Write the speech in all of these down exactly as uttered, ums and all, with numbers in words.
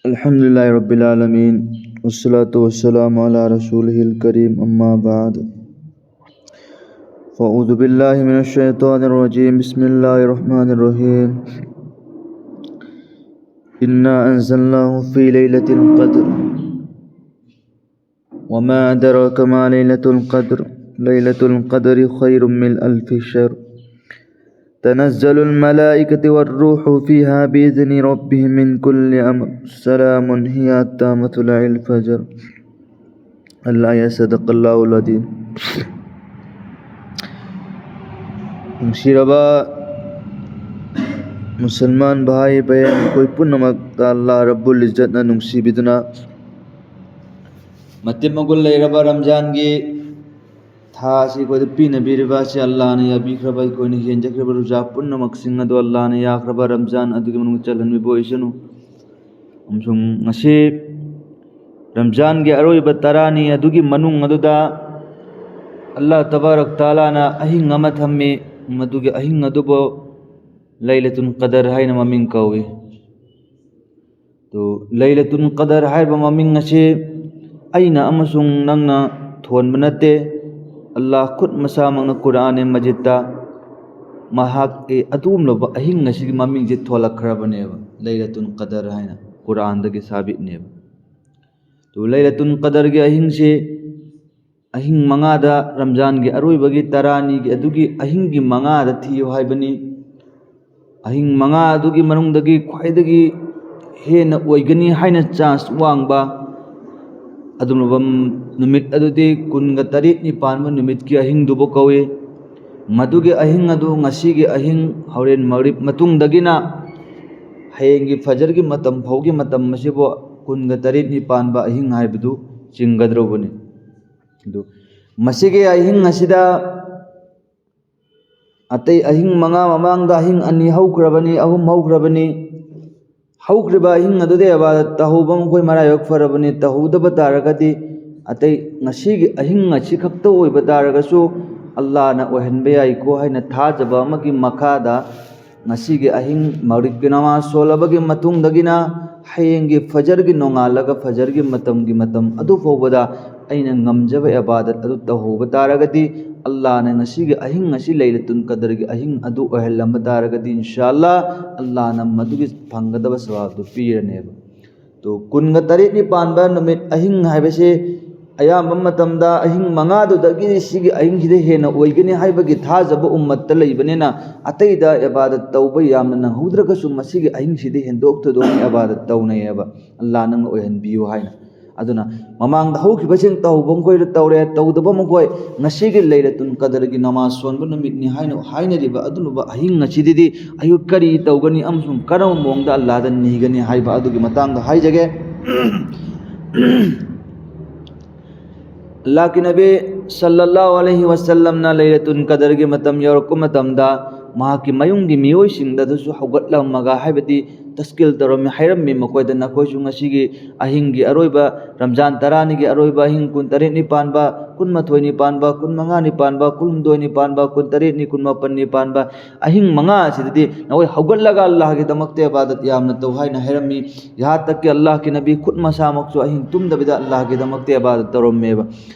الحمد لله رب العالمين، والصلاة والسلام على رسوله الكريم، أما بعد. فأعوذ بالله من الشيطان الرجيم. بسم الله الرحمن الرحيم. إنا أنزلناه في ليلة القدر. وما أدراك ما ليلة القدر. ليلة القدر خير من ألف شهر. تنزل الملائكة والروح فيها بإذن ربهم من كل أمر. سلام هي حتى مطلع الفجر. الآية. صدق الله العظيم. ꯅꯨꯡꯁꯤꯔꯕ ꯃꯨꯁꯜꯃꯥꯟ ꯚꯥꯏ ꯕꯍꯦꯟ ꯑꯩꯈꯣꯏ ꯄꯨꯝꯅꯃꯛꯇ ꯑꯜꯂꯥꯍ ꯔꯕꯨꯜ ꯏꯖꯠꯅ ꯅꯨꯡꯁꯤꯕꯤꯗꯨꯅ ꯃꯇꯤꯛ ꯃꯒꯨꯟ ꯂꯩꯔꯕ ꯔꯝꯖꯥꯟꯒꯤ ꯊꯥ ꯑꯁꯤ ꯑꯩꯈꯣꯏꯗ ꯄꯤꯅꯕꯤꯔꯤꯕ ꯑꯁꯤ ꯑꯜꯂꯥꯍꯅ ꯌꯥꯕꯤꯈ꯭ꯔꯕ, ꯑꯩꯈꯣꯏꯅ ꯍꯦꯟꯖꯈ꯭ꯔꯕ ꯔꯨꯖꯥ ꯄꯨꯝꯅꯃꯛꯁꯤꯡ ꯑꯗꯨ ꯑꯜꯂꯥꯍꯅ ꯌꯥꯈ꯭ꯔꯕ ꯔꯝꯖꯥꯟ ꯑꯗꯨꯒꯤ ꯃꯅꯨꯡꯗ ꯆꯜꯍꯟꯕꯤꯕ ꯑꯣꯏꯁꯅꯨ꯫ ꯑꯃꯁꯨꯡ ꯉꯁꯤ ꯔꯝꯖꯥꯟꯒꯤ ꯑꯔꯣꯏꯕ ꯇꯔꯥꯅꯤ ꯑꯗꯨꯒꯤ ꯃꯅꯨꯡ ꯑꯗꯨꯗ ꯑꯜꯂꯥꯍ ꯇꯕꯥꯔꯛ ꯇꯥꯂꯥꯅ ꯑꯍꯤꯡ ꯑꯃ ꯊꯝꯃꯤ, ꯃꯗꯨꯒꯤ ꯑꯍꯤꯡ ꯑꯗꯨꯕꯨ ꯂꯩꯂꯇꯨꯜ ꯀꯗꯔ ꯍꯥꯏꯅ ꯃꯃꯤꯡ ꯀꯧꯏ꯫ ꯑꯗꯨ ꯂꯩꯂꯇꯨꯜ ꯀꯗꯔ ꯍꯥꯏꯔꯤꯕ ꯃꯃꯤꯡ ꯑꯁꯤ ꯑꯩꯅ ꯑꯃꯁꯨꯡ ꯅꯪꯅ ꯊꯣꯟꯕ ꯅꯠꯇꯦ꯫ ꯑꯜꯂꯥꯍ ꯈꯨꯠ ꯃꯁꯥꯃꯛꯅ ꯀꯨꯔꯥꯟ ꯃꯖꯤꯗꯇ ꯃꯍꯥꯛꯀꯤ ꯑꯗꯨꯒꯨꯝꯂꯕ ꯑꯍꯤꯡ ꯑꯁꯤꯒꯤ ꯃꯃꯤꯡꯁꯦ ꯊꯣꯜꯂꯛꯈ꯭ꯔꯕꯅꯦꯕ, ꯂꯩꯂꯇꯨꯜ ꯀꯗꯔ ꯍꯥꯏꯅ ꯀꯨꯔꯥꯟꯗꯒꯤ ꯁꯥꯕꯤꯠꯅꯦꯕ꯫ ꯑꯗꯨ ꯂꯩꯂꯇꯨꯜ ꯀꯗꯔꯒꯤ ꯑꯍꯤꯡꯁꯤ ꯑꯍꯤꯡ ꯃꯉꯥꯗ, ꯔꯝꯖꯥꯟꯒꯤ ꯑꯔꯣꯏꯕꯒꯤ ꯇꯔꯥꯅꯤꯒꯤ ꯑꯗꯨꯒꯤ ꯑꯍꯤꯡꯒꯤ ꯃꯉꯥꯗ ꯊꯤꯌꯨ ꯍꯥꯏꯕꯅꯤ꯫ ꯑꯍꯤꯡ ꯃꯉꯥ ꯑꯗꯨꯒꯤ ꯃꯅꯨꯡꯗꯒꯤ ꯈ꯭ꯋꯥꯏꯗꯒꯤ ꯍꯦꯟꯅ ꯑꯣꯏꯒꯅꯤ ꯍꯥꯏꯅ ꯆꯥꯟꯁ ꯋꯥꯡꯕ ꯑꯗꯨꯒꯨꯝꯂꯕ ꯅꯨꯃꯤꯠ ꯑꯗꯨꯗꯤ ꯀꯨꯟꯒ ꯇꯔꯦꯠꯅꯤ ꯄꯥꯟꯕ ꯅꯨꯃꯤꯠꯀꯤ ꯑꯍꯤꯡꯗꯨꯕꯨ ꯀꯧꯏ꯫ ꯃꯗꯨꯒꯤ ꯑꯍꯤꯡ ꯑꯗꯨ ꯉꯁꯤꯒꯤ ꯑꯍꯤꯡ ꯍꯣꯔꯦꯟ ꯃꯒꯔꯤꯕ ꯃꯇꯨꯡꯗꯒꯤꯅ ꯍꯌꯦꯡꯒꯤ ꯐꯖꯔꯒꯤ ꯃꯇꯝ ꯐꯥꯎꯒꯤ ꯃꯇꯝ ꯑꯁꯤꯕꯨ ꯀꯨꯟꯒ ꯇꯔꯦꯠꯅꯤ ꯄꯥꯟꯕ ꯑꯍꯤꯡ ꯍꯥꯏꯕꯗꯨ ꯆꯤꯡꯒꯗꯧꯔꯕꯅꯤ꯫ ꯑꯗꯨ ꯃꯁꯤꯒꯤ ꯑꯍꯤꯡ ꯑꯁꯤꯗ ꯑꯇꯩ ꯑꯍꯤꯡ ꯃꯉꯥ ꯃꯃꯥꯡꯗ ꯑꯍꯤꯡ ꯑꯅꯤ ꯍꯧꯈ꯭ꯔꯕꯅꯤ, ꯑꯍꯨꯝ ꯍꯧꯈ꯭ꯔꯕꯅꯤ꯫ ꯍꯧꯈ꯭ꯔꯤꯕ ꯑꯍꯤꯡ ꯑꯗꯨꯗ ꯏꯕꯥꯗꯠ ꯇꯧꯍꯧꯕ ꯃꯈꯣꯏ ꯃꯔꯥꯏꯕꯛ ꯐꯔꯕꯅꯤ, ꯇꯧꯍꯧꯗꯕ ꯇꯥꯔꯒꯗꯤ ꯑꯇꯩ ꯉꯁꯤꯒꯤ ꯑꯍꯤꯡ ꯑꯁꯤ ꯈꯛꯇ ꯑꯣꯏꯕ ꯇꯥꯔꯒꯁꯨ ꯑꯜꯂꯥꯍꯅ ꯑꯣꯏꯍꯟꯕ ꯌꯥꯏꯀꯣ ꯍꯥꯏꯅ ꯊꯥꯖꯕ ꯑꯃꯒꯤ ꯃꯈꯥꯗ ꯉꯁꯤꯒꯤ ꯑꯍꯤꯡ ꯃꯒꯔꯤꯕꯀꯤ ꯅꯃꯥꯖ ꯁꯣꯜꯂꯕꯒꯤ ꯃꯇꯨꯡꯗꯒꯤꯅ ꯍꯌꯦꯡꯒꯤ ꯐꯖꯔꯒꯤ ꯅꯣꯡꯉꯥꯜꯂꯒ ꯐꯖꯔꯒꯤ ꯃꯇꯝꯒꯤ ꯃꯇꯝ ꯑꯗꯨ ꯐꯥꯎꯕꯗ ꯑꯩꯅ ꯉꯝꯖꯕ ꯏꯕꯥꯗꯠ ꯑꯗꯨ ꯇꯧꯍꯧꯕ ꯇꯥꯔꯒꯗꯤ, ꯑꯜꯂꯥꯍꯅ ꯉꯁꯤꯒꯤ ꯑꯍꯤꯡ, ꯉꯁꯤ ꯂꯩꯂꯇꯨꯜ ꯀꯗꯔꯒꯤ ꯑꯍꯤꯡ ꯑꯗꯨ ꯑꯣꯏꯍꯜꯂꯝꯕ ꯇꯥꯔꯒꯗꯤ, ꯏꯟꯁꯥ ꯑꯜꯂꯥꯍ, ꯑꯜꯂꯥꯍꯅ ꯃꯗꯨꯒꯤ ꯐꯪꯒꯗꯕ ꯁꯋꯥꯕꯗꯨ ꯄꯤꯔꯅꯦꯕ꯫ ꯇꯣ, ꯀꯨꯟꯒ ꯇꯔꯦꯠꯅꯤ ꯄꯥꯟꯕ ꯅꯨꯃꯤꯠ ꯑꯍꯤꯡ ꯍꯥꯏꯕꯁꯤ ꯑꯌꯥꯝꯕ ꯃꯇꯝꯗ ꯑꯍꯤꯡ ꯃꯉꯥꯗꯨꯗꯒꯤ ꯁꯤꯒꯤ ꯑꯍꯤꯡꯁꯤꯗ ꯍꯦꯟꯅ ꯑꯣꯏꯒꯅꯤ ꯍꯥꯏꯕꯒꯤ ꯊꯥꯖꯕ ꯎꯝꯃꯠꯇ ꯂꯩꯕꯅꯤꯅ, ꯑꯇꯩꯗ ꯏꯕꯥꯗꯠ ꯇꯧꯕ ꯌꯥꯝꯅ ꯅꯪꯍꯧꯗ꯭ꯔꯒꯁꯨ, ꯃꯁꯤꯒꯤ ꯑꯍꯤꯡꯁꯤꯗꯤ ꯍꯦꯟꯗꯣꯛ ꯊꯣꯏꯗꯣꯛꯅ ꯏꯕꯥꯗꯠ ꯇꯧꯅꯩꯌꯦꯕ, "ꯑꯜꯂꯥꯍ, ꯅꯪꯅ ꯑꯣꯏꯍꯟꯕꯤꯌꯨ" ꯍꯥꯏꯅ꯫ ꯑꯗꯨꯅ ꯃꯃꯥꯡꯗ ꯍꯧꯈꯤꯕꯁꯤꯡ ꯇꯧꯕ ꯃꯈꯣꯏꯗ ꯇꯧꯔꯦ, ꯇꯧꯗꯕ ꯃꯈꯣꯏ ꯉꯁꯤꯒꯤ ꯂꯩꯂꯇꯨꯜ ꯀꯗꯔꯒꯤ ꯅꯃꯥꯖ ꯁꯣꯟꯕ ꯅꯨꯃꯤꯠꯅꯤ ꯍꯥꯏꯅ ꯍꯥꯏꯅꯔꯤꯕ ꯑꯗꯨꯒꯨꯝꯂꯕ ꯑꯍꯤꯡ ꯑꯁꯤꯗꯗꯤ ꯑꯩꯈꯣꯏ ꯀꯔꯤ ꯇꯧꯒꯅꯤ ꯑꯃꯁꯨꯡ ꯀꯔꯝꯕ ꯃꯑꯣꯡꯗ ꯑꯜꯂꯥꯍꯗ ꯅꯤꯒꯅꯤ ꯍꯥꯏꯕ ꯑꯗꯨꯒꯤ ꯃꯇꯥꯡꯗ ꯍꯥꯏꯖꯒꯦ꯫ ꯑꯜꯂꯥꯍꯀꯤ ꯅꯕꯤ ꯁꯜꯂꯜꯂꯥꯍꯨ ꯑꯂꯩꯍꯤ ꯋꯁꯜꯂꯝꯅ ꯂꯩꯂꯇꯨꯜ ꯀꯗꯔꯒꯤ ꯃꯇꯝ ꯌꯧꯔꯛꯄ ꯃꯇꯝꯗ, ꯃꯍꯥꯛꯀꯤ ꯃꯌꯨꯝꯒꯤ ꯃꯤꯑꯣꯏꯁꯤꯡꯗ ꯑꯗꯨꯁꯨ ꯍꯧꯒꯠꯂꯝꯃꯒ, ꯍꯥꯏꯕꯗꯤ ꯇꯁꯀꯤꯜ ꯇꯧꯔꯝꯃꯤ, ꯍꯥꯏꯔꯝꯃꯤ ꯃꯈꯣꯏꯗ, "ꯅꯈꯣꯏꯁꯨ ꯉꯁꯤꯒꯤ ꯑꯍꯤꯡꯒꯤ ꯑꯔꯣꯏꯕ, ꯔꯝꯖꯥꯟ ꯇꯔꯥꯅꯤꯒꯤ ꯑꯔꯣꯏꯕ ꯑꯍꯤꯡ, ꯀꯨꯟꯇꯔꯦꯠꯅꯤ ꯄꯥꯟꯕ, ꯀꯨꯟꯃꯥꯊꯣꯏꯅꯤ ꯄꯥꯟꯕ, ꯀꯨꯟꯃꯉꯥꯅꯤ ꯄꯥꯟꯕ, ꯀꯨꯟꯍꯨꯝꯗꯣꯏꯅꯤ ꯄꯥꯟꯕ, ꯀꯨꯟꯇꯔꯦꯠꯅꯤ, ꯀꯨꯟꯃꯥꯄꯟꯅꯤ ꯄꯥꯟꯕ ꯑꯍꯤꯡ ꯃꯉꯥ ꯑꯁꯤꯗꯗꯤ ꯅꯈꯣꯏ ꯍꯧꯒꯠꯂꯒ ꯑꯜꯂꯥꯍꯒꯤꯗꯃꯛꯇ ꯏꯕꯥꯗꯠ ꯌꯥꯝꯅ ꯇꯧ" ꯍꯥꯏꯅ ꯍꯥꯏꯔꯝꯃꯤ꯫ ꯌꯍꯥ ꯇꯛ ꯀꯤ ꯑꯜꯂꯥꯍꯀꯤ ꯅꯕꯤ ꯈꯨꯠ ꯃꯁꯥꯃꯛꯁꯨ ꯑꯍꯤꯡ ꯇꯨꯝꯗꯕꯤꯗ ꯑꯜꯂꯥꯍꯒꯤꯗꯃꯛꯇ ꯏꯕꯥꯗꯠ ꯇꯧꯔꯝꯃꯦꯕ꯫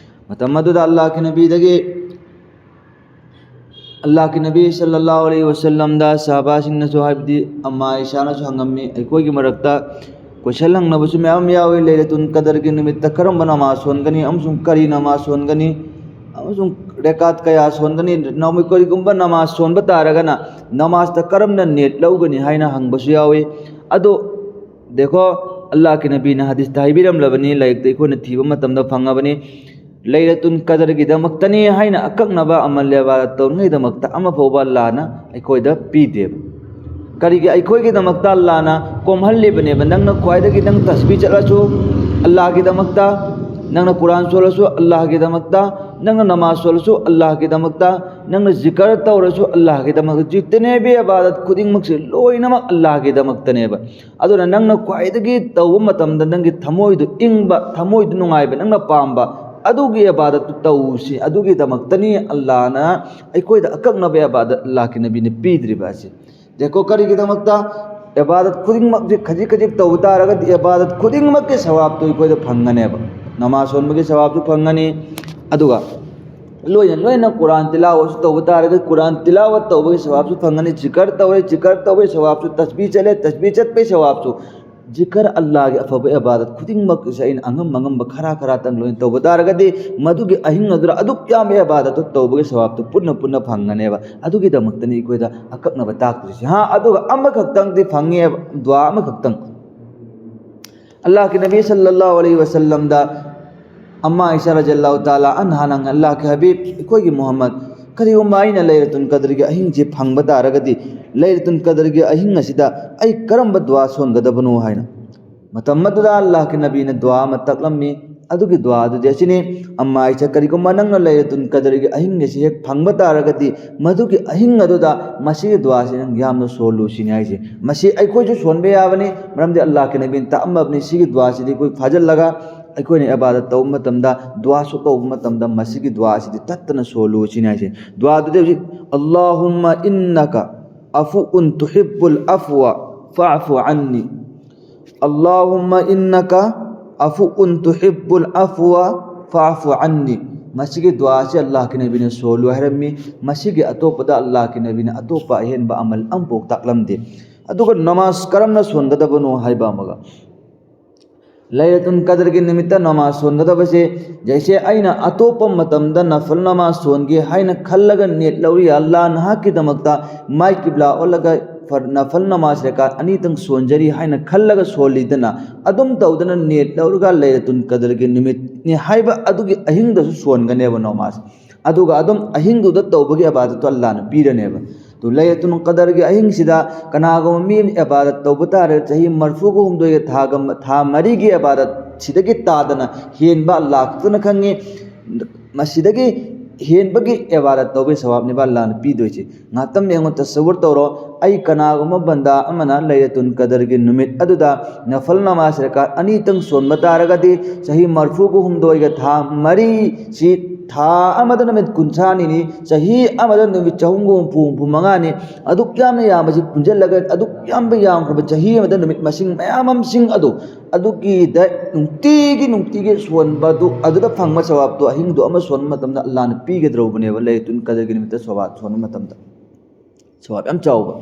ꯃꯇꯝ ꯑꯗꯨꯗ ꯑꯜꯂꯥꯍꯀꯤ ꯅꯕꯤꯗꯒꯤ, ꯑꯜꯂꯥꯍꯀꯤ ꯅꯕꯤ ꯁꯜꯂꯜꯂꯥꯍꯨ ꯑꯂꯩꯍꯤ ꯋꯁꯜꯂꯝꯗ ꯁꯍꯥꯕꯥꯁꯤꯡꯅꯁꯨ, ꯍꯥꯏꯕꯗꯤ ꯑꯝꯃꯥ ꯑꯥꯏꯁꯥꯅꯁꯨ ꯍꯪꯉꯝꯃꯤ, "ꯑꯩꯈꯣꯏꯒꯤ ꯃꯔꯛꯇ ꯀꯣꯏꯁꯟ ꯍꯪꯅꯕꯁꯨ ꯃꯌꯥꯝ ꯌꯥꯎꯏ, ꯂꯩꯂꯇꯨꯜ ꯀꯗꯔꯒꯤ ꯅꯨꯃꯤꯠꯇ ꯀꯔꯝꯕ ꯅꯃꯥꯖ ꯁꯣꯟꯒꯅꯤ ꯑꯃꯁꯨꯡ ꯀꯔꯤ ꯅꯃꯥꯖ ꯁꯣꯟꯒꯅꯤ ꯑꯃꯁꯨꯡ ꯔꯦꯀꯥꯠ ꯀꯌꯥ ꯁꯣꯟꯒꯅꯤ? ꯅꯃꯥ-, ꯀꯔꯤꯒꯨꯝꯕ ꯅꯃꯥꯖ ꯁꯣꯟꯕ ꯇꯥꯔꯒꯅ ꯅꯃꯥꯖꯇ ꯀꯔꯝꯅ ꯅꯤꯌꯠ ꯂꯧꯒꯅꯤ?" ꯍꯥꯏꯅ ꯍꯪꯕꯁꯨ ꯌꯥꯎꯏ꯫ ꯑꯗꯣ ꯗꯦꯈꯣ, ꯑꯜꯂꯥꯍꯀꯤ ꯅꯕꯤꯅ ꯍꯗꯤꯁꯇ ꯍꯥꯏꯕꯤꯔꯝꯂꯕꯅꯤ, ꯂꯥꯏꯔꯤꯛꯇ ꯑꯩꯈꯣꯏꯅ ꯊꯤꯕ ꯃꯇꯝꯗ ꯐꯪꯉꯕꯅꯤ, ꯂꯩꯂꯇꯨꯜ ꯀꯗꯔꯒꯤꯗꯃꯛꯇꯅꯤ ꯍꯥꯏꯅ ꯑꯀꯛꯅꯕ ꯑꯃꯜ ꯏꯕꯥꯗꯠ ꯇꯧꯅꯉꯩꯗꯃꯛꯇ ꯑꯃ ꯐꯥꯎꯕ ꯑꯜꯂꯥꯍꯅ ꯑꯩꯈꯣꯏꯗ ꯄꯤꯗꯦꯕ꯫ ꯀꯔꯤꯒꯤ? ꯑꯩꯈꯣꯏꯒꯤꯗꯃꯛꯇ ꯑꯜꯂꯥꯍꯅ ꯀꯣꯝꯍꯜꯂꯤꯕꯅꯦꯕ꯫ ꯅꯪꯅ ꯈ꯭ꯋꯥꯏꯗꯒꯤ, ꯅꯪ ꯇꯁꯕꯤ ꯆꯠꯂꯁꯨ ꯑꯜꯂꯥꯍꯒꯤꯗꯃꯛꯇ, ꯅꯪꯅ ꯀꯨꯔꯥꯟ ꯁꯣꯜꯂꯁꯨ ꯑꯜꯂꯥꯍꯒꯤꯗꯃꯛꯇ, ꯅꯪꯅ ꯅꯃꯥꯖ ꯁꯣꯜꯂꯁꯨ ꯑꯜꯂꯥꯍꯒꯤꯗꯃꯛꯇ, ꯅꯪꯅ ꯖꯤꯀꯔ ꯇꯧꯔꯁꯨ ꯑꯜꯂꯥꯍꯒꯤꯗꯃꯛꯇ꯫ ꯖꯤꯇꯅꯦ ꯕꯤ ꯏꯕꯥꯗꯠ ꯈꯨꯗꯤꯡꯃꯛꯁꯦ ꯂꯣꯏꯅꯃꯛ ꯑꯜꯂꯥꯍꯒꯤꯗꯃꯛꯇꯅꯦꯕ꯫ ꯑꯗꯨꯅ ꯅꯪꯅ ꯈ꯭ꯋꯥꯏꯗꯒꯤ ꯇꯧꯕ ꯃꯇꯝꯗ ꯅꯪꯒꯤ ꯊꯃꯣꯏꯗꯨ ꯏꯪꯕ, ꯊꯃꯣꯏꯗꯨ ꯅꯨꯡꯉꯥꯏꯕ, ꯅꯪꯅ ꯄꯥꯝꯕ ꯑꯗꯨꯒꯤ ꯏꯕꯥꯗꯠꯇꯨ ꯇꯧꯁꯤ꯫ ꯑꯗꯨꯒꯤꯗꯃꯛꯇꯅꯤ ꯑꯜꯂꯥꯍꯅ ꯑꯩꯈꯣꯏꯗ ꯑꯀꯛꯅꯕ ꯏꯕꯥꯗꯠ ꯑꯜꯂꯥꯍꯀꯤ ꯅꯕꯤꯅ ꯄꯤꯗ꯭ꯔꯤꯕ ꯑꯁꯤ꯫ ꯗꯦꯈꯣ, ꯀꯔꯤꯒꯤꯗꯃꯛꯇ? ꯏꯕꯥꯗꯠ ꯈꯨꯗꯤꯡꯃꯛꯁꯦ ꯈꯖꯤꯛ ꯈꯖꯤꯛ ꯇꯧꯕ ꯇꯥꯔꯒꯗꯤ ꯏꯕꯥꯗꯠ ꯈꯨꯗꯤꯡꯃꯛꯀꯤ ꯁꯋꯥꯕꯇꯨ ꯑꯩꯈꯣꯏꯗ ꯐꯪꯒꯅꯦꯕ꯫ ꯅꯃꯥꯖ ꯁꯣꯟꯕꯒꯤ ꯁꯋꯥꯕꯁꯨ ꯐꯪꯒꯅꯤ, ꯑꯗꯨꯒ ꯂꯣꯏꯅ ꯂꯣꯏꯅ ꯀꯨꯔꯥꯟ ꯇꯤꯂꯥꯋꯠꯁꯨ ꯇꯧꯕ ꯇꯥꯔꯒꯗꯤ ꯀꯨꯔꯥꯟ ꯇꯤꯂꯥꯋꯠ ꯇꯧꯕꯒꯤ ꯁꯋꯥꯕꯁꯨ ꯐꯪꯒꯅꯤ, ꯖꯤꯀꯔ ꯇꯧꯔꯦ, ꯖꯤꯀꯔ ꯇꯧꯕꯒꯤ ꯁꯋꯥꯕꯁꯨ, ꯇꯁꯕꯤ ꯆꯠꯂꯦ, ꯇꯁꯕꯤ ꯆꯠꯄꯒꯤ ꯁꯋꯥꯕꯁꯨ, ꯖꯤꯀꯔ ꯑꯜꯂꯥꯍꯒꯤ ꯑꯐꯕ ꯏꯕꯥꯗꯠ ꯈꯨꯗꯤꯡꯃꯛꯀꯤꯁꯦ ꯑꯩꯅ ꯑꯉꯝ ꯑꯉꯝꯕ ꯈꯔ ꯈꯔꯇꯪ ꯂꯣꯏꯅ ꯇꯧꯕ ꯇꯥꯔꯒꯗꯤ ꯃꯗꯨꯒꯤ ꯑꯍꯤꯡ ꯑꯗꯨꯗ ꯑꯗꯨꯛ ꯌꯥꯝꯕ ꯏꯕꯥꯗꯠꯇꯨ ꯇꯧꯕꯒꯤ ꯁꯋꯥꯕꯇꯨ ꯄꯨꯟꯅ ꯄꯨꯟꯅ ꯐꯪꯒꯅꯦꯕ꯫ ꯑꯗꯨꯒꯤꯗꯃꯛꯇꯅꯤ ꯑꯩꯈꯣꯏꯗ ꯑꯀꯛꯅꯕ ꯇꯥꯛꯇ꯭ꯔꯤꯁꯦ꯫ ꯍꯥ, ꯑꯗꯨꯒ ꯑꯃꯈꯛꯇꯪꯗꯤ ꯐꯪꯉꯦꯕ, ꯗꯨꯋꯥ ꯑꯃꯈꯛꯇꯪ꯫ ꯑꯜꯂꯥꯍꯀꯤ ꯅꯕꯤ ꯁꯜꯂꯜꯂꯥꯍꯨ ꯑꯂꯩꯍꯤ ꯋꯁꯜꯂꯝꯗ ꯑꯝꯃꯥ ꯑꯥꯏꯁꯥ ꯔꯖꯤꯌꯜꯂꯥꯍꯨ ꯇꯥꯂꯥ ꯑꯟꯍꯥꯅ, ꯑꯜꯂꯥꯍꯀꯤ ꯍꯕꯤꯕ, ꯑꯩꯈꯣꯏꯒꯤ ꯃꯨꯍꯝꯃꯗ, ꯀꯔꯤꯒꯨꯝꯕ ꯑꯩꯅ ꯂꯩꯂꯇꯨꯜ ꯀꯗꯔꯒꯤ ꯑꯍꯤꯡꯁꯤ ꯐꯪꯕ ꯇꯥꯔꯒꯗꯤ ꯂꯩꯂꯇꯨꯜ ꯀꯗꯔꯒꯤ ꯑꯍꯤꯡ ꯑꯁꯤꯗ ꯑꯩ ꯀꯔꯝꯕ ꯗꯨꯋꯥ ꯁꯣꯟꯒꯗꯕꯅꯣ ꯍꯥꯏꯅ꯫ ꯃꯇꯝ ꯑꯗꯨꯗ ꯑꯜꯂꯥꯍꯀꯤ ꯅꯕꯤꯅ ꯗꯨꯋꯥ ꯑꯃ ꯇꯥꯛꯂꯝꯃꯤ꯫ ꯑꯗꯨꯒꯤ ꯗꯨꯋꯥ ꯑꯗꯨꯗꯤ ꯑꯁꯤꯅꯤ: "ꯑꯝꯃꯥ ꯑꯥꯏꯁꯥ, ꯀꯔꯤꯒꯨꯝꯕ ꯅꯪꯅ ꯂꯩꯂꯇꯨꯜ ꯀꯗꯔꯒꯤ ꯑꯍꯤꯡ ꯑꯁꯤ ꯍꯦꯛ ꯐꯪꯕ ꯇꯥꯔꯒꯗꯤ ꯃꯗꯨꯒꯤ ꯑꯍꯤꯡ ꯑꯗꯨꯗ ꯃꯁꯤꯒꯤ ꯗꯨꯋꯥꯁꯤ ꯅꯪ ꯌꯥꯝꯅ ꯁꯣꯜꯂꯨ" ꯁꯤꯅꯤ ꯍꯥꯏꯁꯦ꯫ ꯃꯁꯤ ꯑꯩꯈꯣꯏꯁꯨ ꯁꯣꯟꯕ ꯌꯥꯕꯅꯤ, ꯃꯔꯝꯗꯤ ꯑꯜꯂꯥꯍꯀꯤ ꯅꯕꯤꯅ ꯇꯥꯛꯑꯝꯃꯕꯅꯤ꯫ ꯁꯤꯒꯤ ꯗꯨꯋꯥꯁꯤꯗꯤ ꯑꯩꯈꯣꯏ ꯐꯥꯖꯤꯜꯂꯒ ꯑꯩꯈꯣꯏꯅ ꯏꯕꯥꯗꯠ ꯇꯧꯕ ꯃꯇꯝꯗ, ꯗꯨꯋꯥꯁꯨ ꯇꯧꯕ ꯃꯇꯝꯗ ꯃꯁꯤꯒꯤ ꯗꯨꯋꯥ ꯑꯁꯤꯗꯤ ꯇꯠꯇꯅ ꯁꯣꯜꯂꯨ ꯁꯤꯅꯤ ꯍꯥꯏꯁꯦ꯫ ꯗꯨꯋꯥꯗꯨꯗꯤ ꯍꯧꯖꯤꯛ, "اللهم إنك عفو تحب العفو فاعف عني، اللهم إنك عفو تحب العفو فاعف عني"꯫ ꯃꯁꯤꯒꯤ ꯗꯨꯋꯥ ꯑꯁꯤ ꯑꯜꯂꯥꯍꯀꯤ ꯅꯕꯤꯅ ꯁꯣꯜꯂꯨ ꯍꯥꯏꯔꯝꯃꯤ꯫ ꯃꯁꯤꯒꯤ ꯑꯇꯣꯞꯄꯗ ꯑꯜꯂꯥꯍꯀꯤ ꯅꯕꯤꯅ ꯑꯇꯣꯞꯄ ꯑꯍꯦꯟꯕ ꯑꯃꯜ ꯑꯃꯐꯥꯎ ꯇꯥꯛꯂꯝꯗꯦ꯫ ꯑꯗꯨꯒ ꯅꯃꯥꯖ ꯀꯔꯝꯅ ꯁꯣꯟꯒꯗꯕꯅꯣ ꯍꯥꯏꯕ ꯑꯃꯒ, ꯂꯩꯂꯇꯨꯜ ꯀꯗꯔꯒꯤ ꯅꯨꯃꯤꯠꯇ ꯅꯃꯥꯖ ꯁꯣꯟꯒꯗꯕꯁꯦ, ꯖꯩꯁꯦ ꯑꯩꯅ ꯑꯇꯣꯞꯄ ꯃꯇꯝꯗ ꯅꯐꯜ ꯅꯃꯥꯖ ꯁꯣꯟꯒꯦ ꯍꯥꯏꯅ ꯈꯜꯂꯒ ꯅꯤꯌꯠ ꯂꯧꯔꯤ, "ꯑꯜꯂꯥꯍ, ꯅꯍꯥꯛꯀꯤꯗꯃꯛꯇ ꯃꯥꯏ ꯀꯤꯕ꯭ꯂꯥ ꯑꯣꯜꯂꯒ ꯐꯔ-, ꯅꯐꯜ ꯅꯃꯥꯖ ꯔꯀꯥꯠ ꯑꯅꯤꯇꯪ ꯁꯣꯟꯖꯔꯤ" ꯍꯥꯏꯅ ꯈꯜꯂꯒ ꯁꯣꯜꯂꯤꯗꯅ, ꯑꯗꯨꯝ ꯇꯧꯗꯅ ꯅꯤꯌꯠ ꯂꯧꯔꯒ ꯂꯩꯂꯇꯨꯜ ꯀꯗꯔꯒꯤ ꯅꯨꯃꯤꯠꯅꯤ ꯍꯥꯏꯕ ꯑꯗꯨꯒꯤ ꯑꯍꯤꯡꯗꯁꯨ ꯁꯣꯟꯒꯅꯦꯕ ꯅꯃꯥꯖ꯫ ꯑꯗꯨꯒ ꯑꯗꯨꯝ ꯑꯍꯤꯡꯗꯨꯗ ꯇꯧꯕꯒꯤ ꯏꯕꯥꯗꯠꯇꯨ ꯑꯜꯂꯥꯍꯅ ꯄꯤꯔꯅꯦꯕ꯫ ꯑꯗꯨ ꯂꯩꯂꯇꯨꯜ ꯀꯗꯔꯒꯤ ꯑꯍꯤꯡꯁꯤꯗ ꯀꯅꯥꯒꯨꯝꯕ ꯃꯤ ꯑꯃꯅ ꯏꯕꯥꯗꯠ ꯇꯧꯕ ꯇꯥꯔꯦ, ꯆꯍꯤ ꯃꯔꯤꯐꯨꯒ ꯍꯨꯝꯗꯣꯏꯒ ꯊꯥꯒ, ꯊꯥ ꯃꯔꯤꯒꯤ ꯏꯕꯥꯗꯠ ꯁꯤꯗꯒꯤ ꯇꯥꯗꯅ ꯍꯦꯟꯕ ꯑꯜꯂꯥꯍ ꯈꯛꯇꯅ ꯈꯪꯉꯤ꯫ ꯃꯁꯤꯗꯒꯤ ꯍꯦꯟꯕꯒꯤ ꯏꯕꯥꯗꯠ ꯇꯧꯕꯒꯤ ꯁꯋꯥꯕꯅꯦꯕ ꯑꯜꯂꯥꯍꯅ ꯄꯤꯗꯣꯏꯁꯦ꯫ ꯉꯥꯛꯇꯪ ꯌꯦꯡꯉꯣ, ꯇꯁꯋꯨꯔ ꯇꯧꯔꯣ, ꯑꯩ ꯀꯅꯥꯒꯨꯝꯕ ꯕꯟꯗꯥ ꯑꯃꯅ ꯂꯩꯂꯇꯨꯜ ꯀꯗꯔꯒꯤ ꯅꯨꯃꯤꯠ ꯑꯗꯨꯗ ꯅꯐꯜ ꯅꯃꯥꯖ ꯔꯀꯥꯠ ꯑꯅꯤꯇꯪ ꯁꯣꯟꯕ ꯇꯥꯔꯒꯗꯤ ꯆꯍꯤ ꯃꯔꯤꯐꯨꯒ ꯍꯨꯝꯗꯣꯏꯒ ꯊꯥ ꯃꯔꯤꯁꯤ ꯊꯥ ꯑꯃꯗ ꯅꯨꯃꯤꯠ ꯀꯨꯟꯊ꯭ꯔꯥꯅꯤꯅꯤ, ꯆꯍꯤ ꯑꯃꯗ ꯅꯨꯃꯤꯠ ꯆꯍꯨꯝꯒ ꯍꯨꯝꯐꯨ ꯍꯨꯝꯐꯨ ꯃꯉꯥꯅꯤ꯫ ꯑꯗꯨꯛ ꯌꯥꯝꯅ ꯌꯥꯝꯕꯁꯤ ꯄꯨꯟꯁꯤꯜꯂꯒ, ꯑꯗꯨꯛ ꯌꯥꯝꯕ ꯌꯥꯝꯈ꯭ꯔꯕ ꯆꯍꯤ ꯑꯃꯗ ꯅꯨꯃꯤꯠ ꯃꯁꯤꯡ ꯃꯌꯥꯝ ꯑꯃꯁꯤꯡ ꯑꯗꯨ, ꯑꯗꯨꯒꯤꯗ ꯅꯨꯡꯇꯤꯒꯤ, ꯅꯨꯡꯇꯤꯒꯤ ꯁꯣꯟꯕꯗꯨ, ꯑꯗꯨꯗ ꯐꯪꯕ ꯁꯋꯥꯕꯇꯨ ꯑꯍꯤꯡꯗꯨ ꯑꯃ ꯁꯣꯟꯕ ꯃꯇꯝꯗ ꯑꯜꯂꯥꯍꯅ ꯄꯤꯒꯗꯧꯔꯕꯅꯦꯕ, ꯂꯩꯂꯇꯨꯜ ꯀꯗꯔꯒꯤ ꯅꯨꯃꯤꯠꯇ ꯁꯋꯥꯕ ꯁꯣꯟꯕ ꯃꯇꯝꯗ꯫ ꯁꯋꯥꯕ ꯌꯥꯝ ꯆꯥꯎꯕ꯫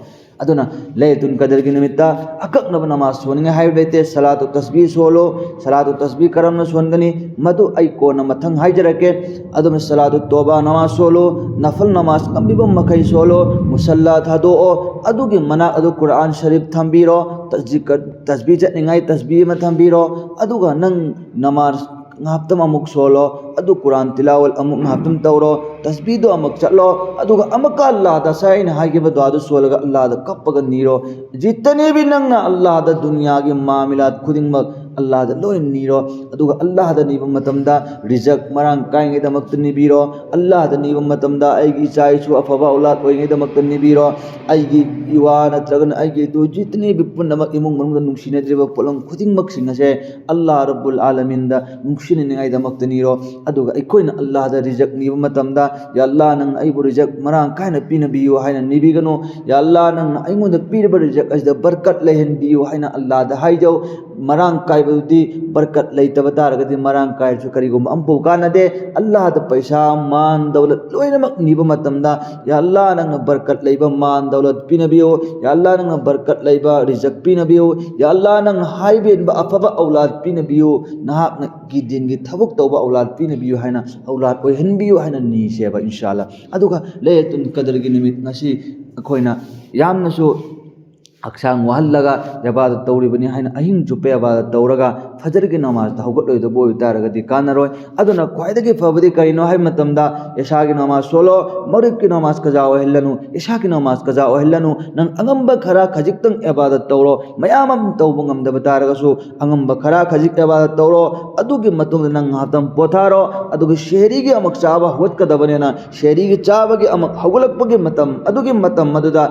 ꯑꯗꯨꯅ ꯂꯩꯂꯇꯨꯜ ꯀꯗꯔꯒꯤ ꯅꯨꯃꯤꯠꯇ ꯑꯀꯛꯅꯕ ꯅꯃꯥꯖ ꯁꯣꯟꯅꯤꯡꯉꯥꯏ ꯍꯥꯏꯕ ꯂꯩꯇꯦ꯫ ꯁꯂꯥꯇꯨ ꯇꯁꯕꯤ ꯁꯣꯜꯂꯣ꯫ ꯁꯂꯥꯇꯨ ꯇꯁꯕꯤ ꯀꯔꯝꯅ ꯁꯣꯟꯒꯅꯤ, ꯃꯗꯨ ꯑꯩ ꯀꯣꯟꯅ ꯃꯊꯪ ꯍꯥꯏꯖꯔꯛꯀꯦ꯫ ꯑꯗꯨꯅ ꯁꯂꯥꯇꯨ ꯇꯣꯕꯥ ꯅꯃꯥꯖ ꯁꯣꯜꯂꯣ, ꯅꯐꯜ ꯅꯃꯥꯖ ꯉꯝꯕꯤꯕ ꯃꯈꯩ ꯁꯣꯜꯂꯣ, ꯃꯨꯁꯜꯂꯥ ꯊꯥꯗꯣꯛꯑꯣ꯫ ꯑꯗꯨꯒꯤ ꯃꯅꯥꯛ ꯑꯗꯨ ꯀꯨꯔꯥꯟ ꯁꯔꯤꯐ ꯊꯝꯕꯤꯔꯣ, ꯇꯁꯖꯤ-, ꯇꯁꯕꯤ ꯆꯠꯅꯤꯡꯉꯥꯏ ꯇꯁꯕꯤ ꯑꯃ ꯊꯝꯕꯤꯔꯣ꯫ ꯑꯗꯨꯒ ꯅꯪ ꯅꯃꯥꯖ ꯉꯥꯏꯍꯥꯛꯇꯪ ꯑꯃꯨꯛ ꯁꯣꯜꯂꯣ, ꯑꯗꯨ ꯀꯨꯔꯥꯟ ꯇꯤꯂꯥꯋꯠ ꯑꯃꯨꯛ ꯉꯥꯏꯍꯥꯛꯇꯪ ꯇꯧꯔꯣ, ꯇꯁꯕꯤꯗꯣ ꯑꯃꯨꯛ ꯆꯠꯂꯣ, ꯑꯗꯨꯒ ꯑꯃꯨꯛꯀ ꯑꯜꯂꯥꯍꯗ ꯉꯁꯥꯏ ꯑꯩꯅ ꯍꯥꯏꯈꯤꯕ ꯗꯨꯋꯥꯗꯨ ꯁꯣꯜꯂꯒ ꯑꯜꯂꯥꯍꯗ ꯀꯞꯄꯒ ꯅꯤꯔꯣ꯫ ꯖꯤꯇꯅꯤ ꯚꯤ ꯅꯪꯅ ꯑꯜꯂꯥꯍꯗ ꯗꯨꯅꯤꯌꯥꯒꯤ ꯃꯥꯃꯤꯂꯥꯠ ꯈꯨꯗꯤꯡꯃꯛ ꯑꯜꯂꯥꯍꯗ ꯂꯣꯏ ꯅꯤꯔꯣ, ꯑꯗꯨꯒ ꯑꯜꯂꯥꯍꯗ ꯅꯤꯕ ꯃꯇꯝꯗ ꯔꯤꯖꯛ ꯃꯔꯥꯡ ꯀꯥꯏꯉꯩꯗꯃꯛꯇ ꯅꯤꯕꯤꯔꯣ꯫ ꯑꯜꯂꯥꯍꯗ ꯅꯤꯕ ꯃꯇꯝꯗ ꯑꯩꯒꯤ ꯏꯆꯥ ꯏꯁꯨ ꯑꯐꯕ ꯑꯧꯂꯥꯗ ꯑꯣꯏꯉꯩꯗꯃꯛꯇ ꯅꯤꯕꯤꯔꯣ꯫ ꯑꯩꯒꯤ ꯏꯋꯥ ꯅꯠꯇ꯭ꯔꯒꯅ ꯑꯩꯒꯤ ꯏꯇꯨ ꯖꯤꯇꯅꯤ ꯚꯤ ꯄꯨꯝꯅꯃꯛ ꯏꯃꯨꯡ ꯃꯅꯨꯡꯗ ꯅꯨꯡꯁꯤꯅꯗ꯭ꯔꯤꯕ ꯄꯣꯠꯂꯝ ꯈꯨꯗꯤꯡꯃꯛꯁꯤꯡ ꯑꯁꯦ ꯑꯜꯂꯥꯍ ꯔꯕꯨꯜ ꯑꯥꯂꯃꯤꯟꯗ ꯅꯨꯡꯁꯤꯅꯅꯤꯡꯉꯥꯏꯗꯃꯛꯇ ꯅꯤꯔꯣ꯫ ꯑꯗꯨꯒ ꯑꯩꯈꯣꯏꯅ ꯑꯜꯂꯥꯍꯗ ꯔꯤꯖꯛ ꯅꯤꯕ ꯃꯇꯝꯗ, "ꯌꯥ ꯑꯜꯂꯥꯍ, ꯅꯪꯅ ꯑꯩꯕꯨ ꯔꯤꯖꯛ ꯃꯔꯥꯡ ꯀꯥꯏꯅ ꯄꯤꯅꯕꯤꯌꯨ" ꯍꯥꯏꯅ ꯅꯤꯕꯤꯒꯅꯨ꯫ "ꯌꯥ ꯑꯜꯂꯥꯍ, ꯅꯪꯅ ꯑꯩꯉꯣꯟꯗ ꯄꯤꯔꯤꯕ ꯔꯤꯖꯛ ꯑꯁꯤꯗ ꯕꯔꯀꯠ ꯂꯩꯍꯟꯕꯤꯌꯨ" ꯍꯥꯏꯅ ꯑꯜꯂꯥꯍꯗ ꯍꯥꯏꯖꯧ꯫ ꯃꯔꯥꯡ ꯀꯥꯏꯕꯗꯨꯗꯤ, ꯕꯔꯀꯠ ꯂꯩꯇꯕ ꯇꯥꯔꯒꯗꯤ ꯃꯔꯥꯡ ꯀꯥꯏꯔꯁꯨ ꯀꯔꯤꯒꯨꯝꯕ ꯑꯃꯐꯥꯎ ꯀꯥꯟꯅꯗꯦ꯫ ꯑꯜꯂꯥꯍꯗ ꯄꯩꯁꯥ, ꯃꯥꯟ, ꯗꯧꯂꯠ ꯂꯣꯏꯅꯃꯛ ꯅꯤꯕ ꯃꯇꯝꯗ, "ꯌꯥ ꯑꯜꯂꯥꯍ, ꯅꯪꯅ ꯕꯔꯀꯠ ꯂꯩꯕ ꯃꯥꯟ, ꯗꯧꯂꯠ ꯄꯤꯅꯕꯤꯌꯨ꯫ ꯌꯥ ꯑꯜꯂꯥꯍ, ꯅꯪꯅ ꯕꯔꯀꯠ ꯂꯩꯕ ꯔꯤꯖꯛ ꯄꯤꯅꯕꯤꯌꯨ꯫ ꯌꯥ ꯑꯜꯂꯥꯍ, ꯅꯪꯅ ꯍꯥꯏꯕ ꯏꯟꯕ ꯑꯐꯕ ꯑꯧꯂꯥꯗ ꯄꯤꯅꯕꯤꯌꯨ꯫ ꯅꯍꯥꯛꯅ ꯒꯤ ꯗꯤꯟꯒꯤ ꯊꯕꯛ ꯇꯧꯕ ꯑꯧꯂꯥꯗ ꯄꯤꯅꯕꯤꯌꯨ" ꯍꯥꯏꯅ, ꯑꯧꯂꯥꯗ ꯑꯣꯏꯍꯟꯕꯤꯌꯨ ꯍꯥꯏꯅ ꯅꯤꯁꯦꯕ, ꯏꯟꯁꯥ ꯑꯜꯂꯥꯍ꯫ ꯑꯗꯨꯒ ꯂꯩꯂꯇꯨꯜ ꯀꯗꯔꯒꯤ ꯅꯨꯃꯤꯠ ꯉꯁꯤ ꯑꯩꯈꯣꯏꯅ ꯌꯥꯝꯅꯁꯨ ꯍꯛꯆꯥꯡ ꯋꯥꯍꯜꯂꯒ ꯏꯕꯥꯗꯠ ꯇꯧꯔꯤꯕꯅꯤ ꯍꯥꯏꯅ ꯑꯍꯤꯡ ꯆꯨꯞꯄ ꯏꯕꯥꯗꯠ ꯇꯧꯔꯒ ꯐꯖꯔꯒꯤ ꯅꯃꯥꯖꯇ ꯍꯧꯒꯠꯂꯣꯏꯗꯕ ꯑꯣꯏꯕ ꯇꯥꯔꯒꯗꯤ ꯀꯥꯟꯅꯔꯣꯏ꯫ ꯑꯗꯨꯅ ꯈ꯭ꯋꯥꯏꯗꯒꯤ ꯐꯕꯗꯤ ꯀꯔꯤꯅꯣ ꯍꯥꯏꯕ ꯃꯇꯝꯗ, ꯏꯁꯥꯒꯤ ꯅꯃꯥꯖ ꯁꯣꯜꯂꯣ, ꯃꯒ꯭ꯔꯤꯕꯀꯤ ꯅꯃꯥꯖ ꯀꯖꯥ ꯑꯣꯏꯍꯜꯂꯅꯨ, ꯏꯁꯥꯒꯤ ꯅꯃꯥꯖ ꯀꯖꯥ ꯑꯣꯏꯍꯜꯂꯅꯨ꯫ ꯅꯪ ꯑꯉꯝꯕ ꯈꯔ ꯈꯖꯤꯛꯇꯪ ꯏꯕꯥꯗꯠ ꯇꯧꯔꯣ꯫ ꯃꯌꯥꯝ ꯑꯃ ꯇꯧꯕ ꯉꯝꯗꯕ ꯇꯥꯔꯒꯁꯨ, ꯑꯉꯝꯕ ꯈꯔ ꯈꯖꯤꯛ ꯏꯕꯥꯗꯠ ꯇꯧꯔꯣ꯫ ꯑꯗꯨꯒꯤ ꯃꯇꯨꯡꯗ ꯅꯪ ꯉꯥꯏꯍꯥꯛꯇꯪ ꯄꯣꯊꯥꯔꯣ꯫ ꯑꯗꯨꯒ ꯁꯦꯍꯔꯤꯒꯤ ꯑꯃꯨꯛ ꯆꯥꯕ ꯍꯧꯒꯠꯀꯗꯕꯅꯤꯅ, ꯁꯦꯍꯔꯤꯒꯤ ꯆꯥꯕꯒꯤ ꯑꯃꯨꯛ ꯍꯧꯒꯠꯂꯛꯄꯒꯤ ꯃꯇꯝ, ꯑꯗꯨꯒꯤ ꯃꯇꯝ ꯑꯗꯨꯗ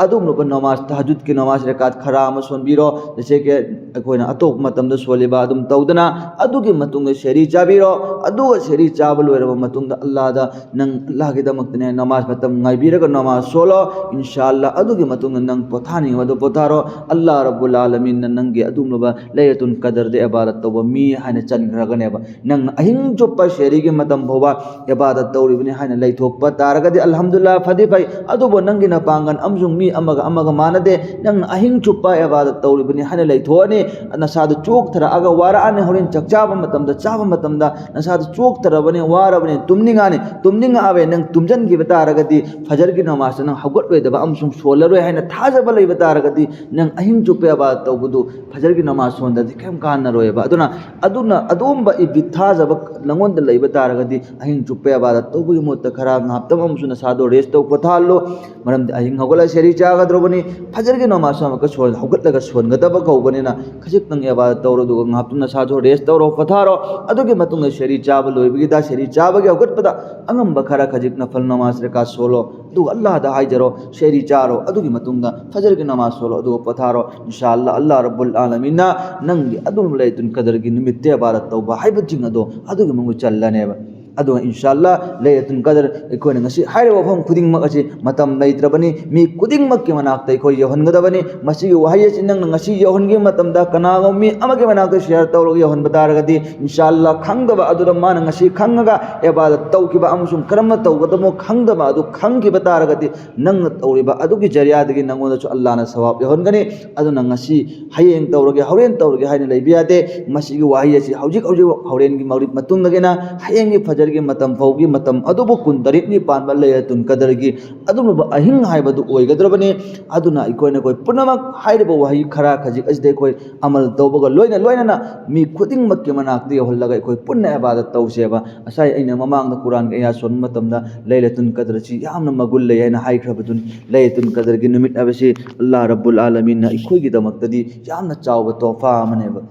ꯑꯗꯨꯒꯨꯝꯂꯕ ꯅꯃꯥꯖ, ꯇꯍꯖꯨꯗꯀꯤ ꯅꯃꯥꯖ ꯔꯀꯥꯠ ꯈꯔ ꯑꯃ ꯁꯣꯟꯕꯤꯔꯣ, ꯖꯩꯁꯦ ꯀꯤ ꯑꯩꯈꯣꯏꯅ ꯑꯇꯣꯞꯄ ꯃꯇꯝꯗ ꯁꯣꯜꯂꯤꯕ ꯑꯗꯨꯝ ꯇꯧꯗꯅ꯫ ꯑꯗꯨꯒꯤ ꯃꯇꯨꯡꯗ ꯁꯦꯍꯔꯤ ꯆꯥꯕꯤꯔꯣ꯫ ꯑꯗꯨꯒ ꯁꯦꯍꯔꯤ ꯆꯥꯕ ꯂꯣꯏꯔꯕ ꯃꯇꯨꯡꯗ ꯑꯜꯂꯥꯍꯗ ꯅꯪ ꯑꯜꯂꯥꯍꯒꯤꯗꯃꯛꯇꯅꯦ ꯅꯃꯥꯖ ꯃꯇꯝ ꯉꯥꯏꯕꯤꯔꯒ ꯅꯃꯥꯖ ꯁꯣꯜꯂꯣ꯫ ꯏꯟꯁꯥ ꯑꯜꯂꯥꯍ ꯑꯗꯨꯒꯤ ꯃꯇꯨꯡꯗ ꯅꯪ ꯄꯣꯊꯥꯅꯤꯡꯕꯗꯣ ꯄꯣꯊꯥꯔꯣ꯫ ꯑꯜꯂꯥꯍ ꯔꯕꯨꯜ ꯑꯥꯂꯃꯤꯟꯅ ꯅꯪꯒꯤ ꯑꯗꯨꯒꯨꯝꯂꯕ ꯂꯩꯂꯇꯨꯜ ꯀꯗꯔꯗ ꯏꯕꯥꯗꯠ ꯇꯧꯕ ꯃꯤ ꯍꯥꯏꯅ ꯆꯟꯈ꯭ꯔꯒꯅꯦꯕ꯫ ꯅꯪꯅ ꯑꯍꯤꯡ ꯆꯨꯞꯄ ꯁꯦꯍꯔꯤꯒꯤ ꯃꯇꯝ ꯐꯥꯎꯕ ꯏꯕꯥꯗꯠ ꯇꯧꯔꯤꯕꯅꯤ ꯍꯥꯏꯅ ꯂꯩꯊꯣꯛꯄ ꯇꯥꯔꯒꯗꯤ ꯑꯜꯍꯝꯗꯨꯂꯤꯜꯂꯥꯍ, ꯐꯗꯤ ꯐꯩ꯫ ꯑꯗꯨꯕꯨ ꯅꯪꯒꯤ ꯅꯄꯥꯡꯒꯜ ꯑꯃꯁꯨꯡ ꯃꯤ ꯑꯃꯒ ꯑꯃꯒ ꯃꯥꯟꯅꯗꯦ꯫ ꯅꯪꯅ ꯑꯍꯤꯡ ꯆꯨꯞꯄ ꯏꯕꯥꯗꯠ ꯇꯧꯔꯤꯕꯅꯤ ꯍꯥꯏꯅ ꯂꯩꯊꯣꯛꯑꯅꯤ, ꯅꯁꯥꯗꯨ ꯆꯣꯛꯊꯔꯛꯑꯒ ꯋꯥꯔꯛꯑꯅꯤ꯫ ꯍꯣꯔꯦꯟ ꯆꯥꯛ ꯆꯥꯕ ꯃꯇꯝꯗ, ꯆꯥꯕ ꯃꯇꯝꯗ ꯅꯁꯥꯗꯨ ꯆꯣꯛꯊꯔꯕꯅꯤ, ꯋꯥꯔꯕꯅꯤ, ꯇꯨꯝꯅꯤꯡꯉꯛꯑꯅꯤ꯫ ꯇꯨꯝꯅꯤꯡꯉꯛꯑꯕꯅꯤ, ꯅꯪ ꯇꯨꯝꯁꯤꯟꯈꯤꯕ ꯇꯥꯔꯒꯗꯤ ꯐꯖꯔꯒꯤ ꯅꯃꯥꯖꯇ ꯅꯪ ꯍꯧꯒꯠꯂꯣꯏꯗꯕ ꯑꯃꯁꯨꯡ ꯁꯣꯜꯂꯔꯣꯏ ꯍꯥꯏꯅ ꯊꯥꯖꯕ ꯂꯩꯕ ꯇꯥꯔꯒꯗꯤ, ꯅꯪ ꯑꯍꯤꯡ ꯆꯨꯞꯄ ꯏꯕꯥꯗꯠ ꯇꯧꯕꯗꯨ ꯐꯖꯔꯒꯤ ꯅꯃꯥꯖ ꯁꯣꯟꯗ꯭ꯔꯗꯤ ꯀꯔꯤꯝ ꯀꯥꯟꯅꯔꯣꯏꯕ꯫ ꯑꯗꯨꯅ, ꯑꯗꯨꯅ ꯑꯗꯨꯒꯨꯝꯕ ꯏꯕꯤꯠ ꯊꯥꯖꯕ ꯅꯪꯉꯣꯟꯗ ꯂꯩꯕ ꯇꯥꯔꯒꯗꯤ, ꯑꯍꯤꯡ ꯆꯨꯞꯄ ꯏꯕꯥꯗꯠ ꯇꯧꯕꯒꯤ ꯃꯍꯨꯠꯇ ꯈꯔ ꯉꯥꯏꯍꯥꯛꯇꯪ ꯑꯃꯁꯨ ꯅꯁꯥꯗꯣ rest ꯇꯧ, ꯄꯣꯊꯥꯍꯜꯂꯣ꯫ ꯃꯔꯝꯗꯤ ꯑꯍꯤꯡ ꯍꯧꯒꯠꯂ ꯁꯦꯍꯔꯤ ꯆꯥꯒꯗꯧꯔꯕꯅꯤ, ꯐꯖꯔꯒꯤ ꯅꯃꯥꯖ ꯑꯃꯨꯛꯀ ꯁꯣꯟ-, ꯍꯧꯒꯠꯂꯒ ꯁꯣꯟꯒꯗꯕ ꯀꯧꯕꯅꯤꯅ, ꯈꯖꯤꯛꯇꯪ ꯏꯕꯥꯗꯠ ꯇꯧꯔꯣ, ꯑꯗꯨꯒ ꯉꯥꯏꯍꯥꯛꯇꯪ ꯅꯁꯥꯗꯣ rest ꯇꯧꯔꯣ, ꯄꯣꯊꯥꯔꯣ꯫ ꯑꯗꯨꯒꯤ ꯃꯇꯨꯡꯗ ꯁꯦꯍꯔꯤ ꯆꯥꯕ ꯂꯣꯏꯕꯒꯤꯗ, ꯁꯦꯍꯔꯤ ꯆꯥꯕꯒꯤ ꯍꯧꯒꯠꯄꯗ ꯑꯉꯝꯕ ꯈꯔ ꯈꯖꯤꯛ ꯅꯐꯜ ꯅꯃꯥꯖ ꯔꯀꯥꯠ ꯁꯣꯜꯂꯣ, ꯑꯗꯨꯒ ꯑꯜꯂꯥꯍꯗ ꯍꯥꯏꯖꯔꯣ, ꯁꯦꯍꯔꯤ ꯆꯥꯔꯣ, ꯑꯗꯨꯒꯤ ꯃꯇꯨꯡꯗ ꯐꯖꯔꯒꯤ ꯅꯃꯥꯖ ꯁꯣꯜꯂꯣ, ꯑꯗꯨꯒ ꯄꯣꯊꯥꯔꯣ꯫ ꯏꯟꯁꯥ ꯑꯜꯂꯥꯍ, ꯑꯜꯂꯥꯍ ꯔꯕꯨꯜ ꯑꯥꯂꯃꯤꯟꯅ ꯅꯪꯒꯤ ꯑꯗꯨꯒꯨꯝꯂꯕ ꯂꯩꯂꯇꯨꯜ ꯀꯗꯔꯒꯤ ꯅꯨꯃꯤꯠꯇ ꯏꯕꯥꯗꯠ ꯇꯧꯕ ꯍꯥꯏꯕꯁꯤꯡ ꯑꯗꯣ ꯑꯗꯨꯒꯤ ꯃꯅꯨꯡꯗ ꯆꯜꯂꯅꯦꯕ꯫ ꯑꯗꯨꯒ ꯏꯟꯁꯥ ꯑꯜꯂꯥꯍ, ꯂꯩꯂꯇꯨꯜ ꯀꯗꯔ, ꯑꯩꯈꯣꯏꯅ ꯉꯁꯤ ꯍꯥꯏꯔꯤꯕ ꯋꯥꯐꯝ ꯈꯨꯗꯤꯡꯃꯛ ꯑꯁꯤ ꯃꯇꯝ ꯂꯩꯇ꯭ꯔꯕꯅꯤ꯫ ꯃꯤ ꯈꯨꯗꯤꯡꯃꯛꯀꯤ ꯃꯅꯥꯛꯇ ꯑꯩꯈꯣꯏ ꯌꯧꯍꯟꯒꯗꯕꯅꯤ꯫ ꯃꯁꯤꯒꯤ ꯋꯥꯍꯩ ꯑꯁꯤ ꯅꯪꯅ ꯉꯁꯤ ꯌꯧꯍꯟꯈꯤꯕ ꯃꯇꯝꯗ, ꯀꯅꯥꯒꯨꯝꯕ ꯃꯤ ꯑꯃꯒꯤ ꯃꯅꯥꯛꯇ share ꯇꯧꯔꯒ ꯌꯧꯍꯟꯕ ꯇꯥꯔꯒꯗꯤ, ꯏꯟꯁꯥ ꯑꯜꯂꯥꯍ, ꯈꯪꯗꯕ ꯑꯗꯨꯗ ꯃꯥꯅ ꯉꯁꯤ ꯈꯪꯉꯒ ꯏꯕꯥꯗꯠ ꯇꯧꯈꯤꯕ ꯑꯃꯁꯨꯡ ꯀꯔꯝꯅ ꯇꯧꯒꯗꯕꯅꯣ ꯈꯪꯗꯕ ꯑꯗꯨ ꯈꯪꯈꯤꯕ ꯇꯥꯔꯒꯗꯤ, ꯅꯪꯅ ꯇꯧꯔꯤꯕ ꯑꯗꯨꯒꯤ ꯖꯔꯤꯌꯥꯗꯒꯤ ꯅꯪꯉꯣꯟꯗꯁꯨ ꯑꯜꯂꯥꯍꯅ ꯁꯋꯥꯕ ꯌꯧꯍꯟꯒꯅꯤ꯫ ꯑꯗꯨꯅ ꯉꯁꯤ, ꯍꯌꯦꯡ ꯇꯧꯔꯒꯦ, ꯍꯣꯔꯦꯟ ꯇꯧꯔꯒꯦ ꯍꯥꯏꯅ ꯂꯩꯕ ꯌꯥꯗꯦ꯫ ꯃꯁꯤꯒꯤ ꯋꯥꯍꯩ ꯑꯁꯤ ꯍꯧꯖꯤꯛ ꯍꯧꯖꯤꯛ, ꯍꯣꯔꯦꯟꯒꯤ ꯃꯒ꯭ꯔꯤꯕ ꯃꯇꯨꯡꯗꯒꯤꯅ ꯍꯌꯦꯡꯒꯤ ꯐꯖꯔꯒꯤ ꯃꯇꯝ ꯐꯥꯎꯒꯤ ꯃꯇꯝ ꯑꯗꯨꯕꯨ ꯀꯨꯟꯇꯔꯦꯠꯅꯤ ꯄꯥꯟꯕ ꯂꯩꯂꯇꯨꯜ ꯀꯗꯔꯒꯤ ꯑꯗꯨꯒꯨꯝꯂꯕ ꯑꯍꯤꯡ ꯍꯥꯏꯕꯗꯨ ꯑꯣꯏꯒꯗ꯭ꯔꯕꯅꯤ꯫ ꯑꯗꯨꯅ ꯑꯩꯈꯣꯏꯅ, ꯑꯩꯈꯣꯏ ꯄꯨꯝꯅꯃꯛ ꯍꯥꯏꯔꯤꯕ ꯋꯥꯍꯩ ꯈꯔ ꯈꯖꯤꯛ ꯑꯁꯤꯗ ꯑꯩꯈꯣꯏ ꯑꯃꯜ ꯇꯧꯕꯒ ꯂꯣꯏꯅ ꯂꯣꯏꯅꯅ ꯃꯤ ꯈꯨꯗꯤꯡꯃꯛꯀꯤ ꯃꯅꯥꯛꯇ ꯌꯧꯍꯜꯂꯒ ꯑꯩꯈꯣꯏ ꯄꯨꯟꯅ ꯏꯕꯥꯗꯠ ꯇꯧꯁꯦꯕ꯫ ꯉꯁꯥꯏ ꯑꯩꯅ ꯃꯃꯥꯡꯗ ꯀꯨꯔꯥꯟꯒꯤ ꯑꯌꯥ ꯁꯣꯟꯕ ꯃꯇꯝꯗ ꯂꯩꯂꯇꯨꯜ ꯀꯗꯔ ꯑꯁꯤ ꯌꯥꯝꯅ ꯃꯒꯨꯟ ꯂꯩ ꯍꯥꯏꯅ ꯍꯥꯏꯈ꯭ꯔꯕꯗꯨꯅꯤ꯫ ꯂꯩꯂꯇꯨꯜ ꯀꯗꯔꯒꯤ ꯅꯨꯃꯤꯠ ꯍꯥꯏꯕꯁꯤ ꯑꯜꯂꯥꯍ ꯔꯕꯨꯜ ꯑꯥꯂꯃꯤꯟꯅ ꯑꯩꯈꯣꯏꯒꯤꯗꯃꯛꯇꯗꯤ ꯌꯥꯝꯅ ꯆꯥꯎꯕ ꯇꯣꯍꯐꯥ ꯑꯃꯅꯦꯕ꯫